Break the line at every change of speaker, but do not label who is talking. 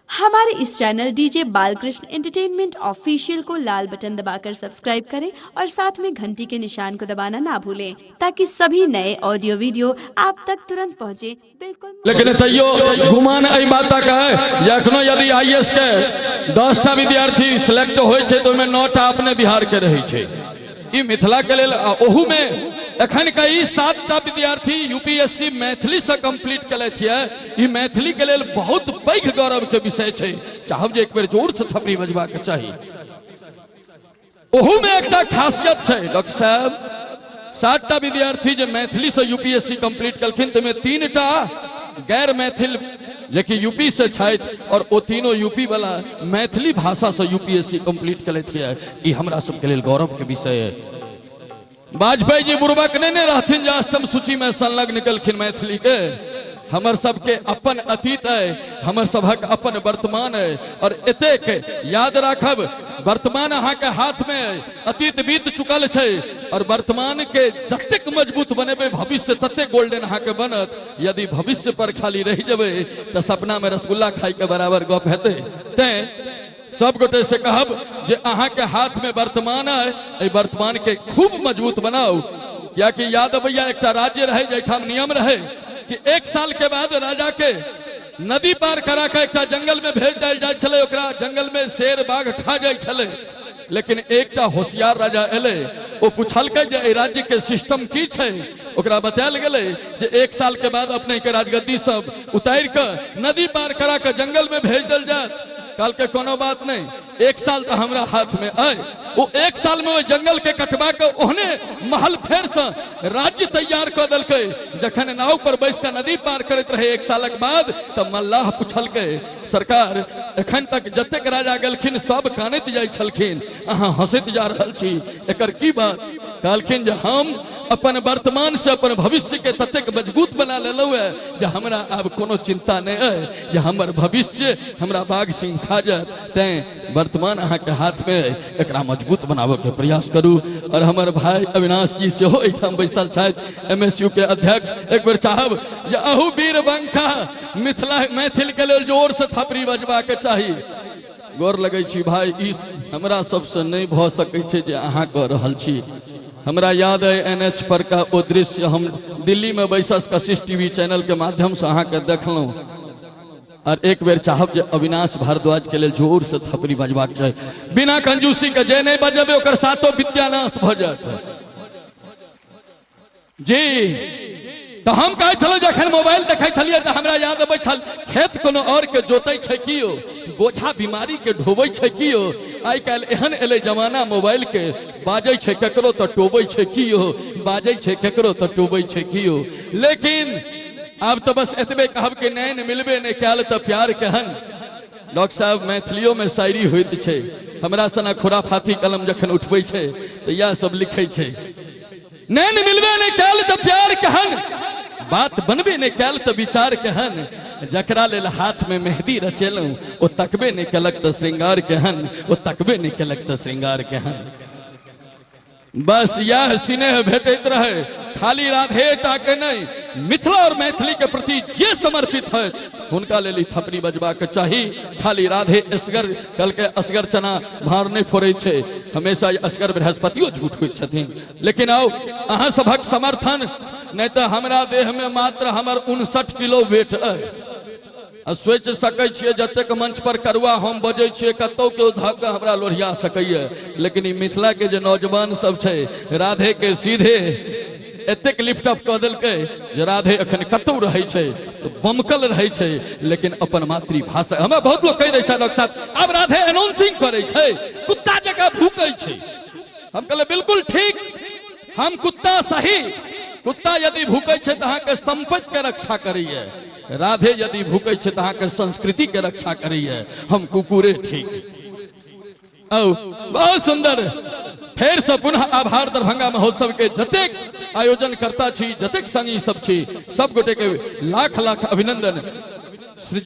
हमारे इस channel DJ Balkrishna entertainment official को लाल बटन दबाकर सब्सक्राइब करें और साथ में घंटी के निशान को दबाना ना भूलें, ताकि सभी नए ऑडियो वीडियो आप तक तुरंत पहुंचे। बिल्कुल।
लेकिन तैयो गुमान एहि बातक है जे एखनो यदि आईएएस के 10टा विद्यार्थी सिलेक्ट होइ छै तऽ ओहिमे 9टा अपने बिहार के रहै छै। ई मिथिला के लेल, आ ओहू में एखन के ई 7टा विद्यार्थी यूपीएससी मैथिली से कंप्लीट केलथि ये, ई मैथिली के लेल बहुत पैघ गौरव के विषय छै। चाहब जे एक बेर जोर से थपड़ी बजबा के चाही। ओहू में एकटा खासियत छै डॉक्टर साहब, 7टा विद्यार्थी जे मैथिली से यूपीएससी कंप्लीट केलखिन तमे 3टा गैर मैथिल जे कि यूपी से छथि, और ओ तीनों यूपी वाला मैथिली भाषा से यूपीएससी कंप्लीट केलथि ये। ई हमरा सबके लेल गौरव के विषय है। वाजपेयी जी बुड़बक नहीं ने रहथिन जे अष्टम सूची में संलग्न केलखिन मैथिली के। हमर सबके अपन अतीत है, हमर सबहक अपन वर्तमान है, और एतेक याद राखब वर्तमान अहाँ के हाथ में है, अतीत बीत चुकल छै, और वर्तमान के जतेक मजबूत बनेबै भविष्य ततेक गोल्डन अहाँ के बनत। यदि भविष्य पर खाली रहि जेबै तऽ सपना में रसगुल्ला खाइ के बराबर गप हेतै। तैं सब गोटे से कहब जे अहाँ के हाथ में वर्तमान है, एहि वर्तमान के खूब मजबूत बनाउ। कियाकि याद अबैया एकटा राज्य रहे जाहिठाम नियम रहे कि 1 साल के बाद राजा के नदी पार करा के एकटा जंगल में भेज देल जाय छलै, ओकरा जंगल में शेर बाघ खा जाय छलै। लेकिन एकटा होशियार राजा एलै, ओ पुछलकै जे एहि राज्य के सिस्टम की छै। ओकरा बतायल गेलै जे 1 साल के बाद अपने के राजगद्दी सब उतारि के नदी पार करा के जंगल में भेज देल जायत। कहलकै कोनो बात नहीं, 1 साल तो हमरा हाथ में आए। वो 1 साल में ओहि जंगल के कटवा के ओहने महल फेर से राज्य तैयार कऽ देलकै। जखन नाव पर बैस के नदी पार करैत रहे 1 सालक बाद, तऽ मल्लाह पुछलकै, सरकार एखन तक जतेक राजा गेलखिन सब कानैत जाइ छलखिन, अहाँ हंसैत जा रहल छी, एकर की बात? कहलखिन जे हम अपन वर्तमान से अपन भविष्य के ततेक मजबूत बना लेलहुँ है जे हमरा आब कोनो चिंता नहीं है जे हमर भविष्य हमरा बाघ सिंह खा जायत। तैं वर्तमान अहाँ के हाथ में है, एकरा मजबूत बनाबऽ के प्रयास करू। और हमर भाई अविनाश जी सेहो एहिठाम बैसल छथि, एमएसयू के अध्यक्ष। एक बेर चाहब जे अहू वीर बंका मिथिला मैथिल के लेल जोर से थपड़ी बजबा के चाही। गोर लगै छी भाई, ई हमरा सबसे नहीं भऽ सकै छै जे अहाँ कऽ रहल छी। हमरा याद है एन एच पर का ओ दृश्य, हम दिल्ली में बैसस कशिश टीवी चैनल के माध्यम से अहाँ के देखलहुँ। और एक बेर चाहब जे अविनाश भारद्वाज के लेल जोर से थपड़ी बजबाक चाही, बिना कंजूसी के। जे नहीं बजेबै ओकर सातो विद्यानाश भऽ जायत जी। तऽ हम कहै छलहुँ जखन मोबाइल देखै छलियै तऽ हमरा याद अबै छल, खेत कोनो और के जोतै छै की यौ, बोझा बीमारी के ढोबै छै की यौ। आइ काल्हि एहन एलै जमाना मोबाइल के, बाजै छै केकरो तऽ टोबै छै की यौ, बाजै छै केकरो तऽ टोबै छै की यौ। लेकिन आब तऽ बस एतबे कहब कि नैन मिलबे नहि कयल तऽ प्यार केहन। डॉक्टर साहब मैथिलियो में शायरी होइत छै, हमरा सना खुराफाती कलम जखन उठबै छै तऽ इएह सब लिखै छै। नैन मिलबे नहि कयल तऽ प्यार केहन, बात बनबे नहि कयल तऽ विचार केहन, जकरा लेल हाथ में मेहदी रचेलहुँ ओ तकबे नहि केलक तऽ श्रृंगार केहन, ओ तकबे नहि केलक तऽ श्रृंगार केहन। बस यह स्नेह भेटैत रहे, खाली राधे टा के नहीं, मिथिला और मैथिली के प्रति जे समर्पित है हुनका लेल ई थपड़ी बजबाक चाही। खाली राधे असगर कल के असगर चना भार नहीं फोड़ै छै, हमेशा असगर बृहस्पतियो झूठ होइ छथिन। लेकिन आउ अहाँ सभक समर्थन नहीं तऽ हमरा देह में मात्र हमर 59 किलो वेट अइ। आ सोचि सकै छियै जतेक मंच पर करुआ हम बजै छियै कतौ केओ धऽ कऽ हमरा लोढ़िया सकैए, लेकिन ई मिथिला के जे नौजवान सब छै राधे के सीधे एतेक लिफ्ट अप कऽ देलकै जे राधे एखन कतौ रहै छै तऽ बमकल रहै छै, लेकिन अपन मातृभाषा। हमरा बहुत लोग कहि दै छै डॉक्टर साहब आब राधे अनाउंसिंग करै छै, कुत्ता जकाँ भूकै छै। हम कहलियै बिल्कुल ठीक, हम कुत्ता सही, कुत्ता यदि भूकै छै तऽ अहाँके सम्पत्ति के रक्षा करैए, राधे यदि भूकै छै तऽ अहाँके संस्कृति के रक्षा करैए, हम कुकुरे ठीक। औ बहुत सुंदर, फेर से पुनः आभार दरभंगा महोत्सव के जतेक आयोजन करता छी, जतेक संगी सब छी, सब गोटे के लाख लाख अभिनंदन।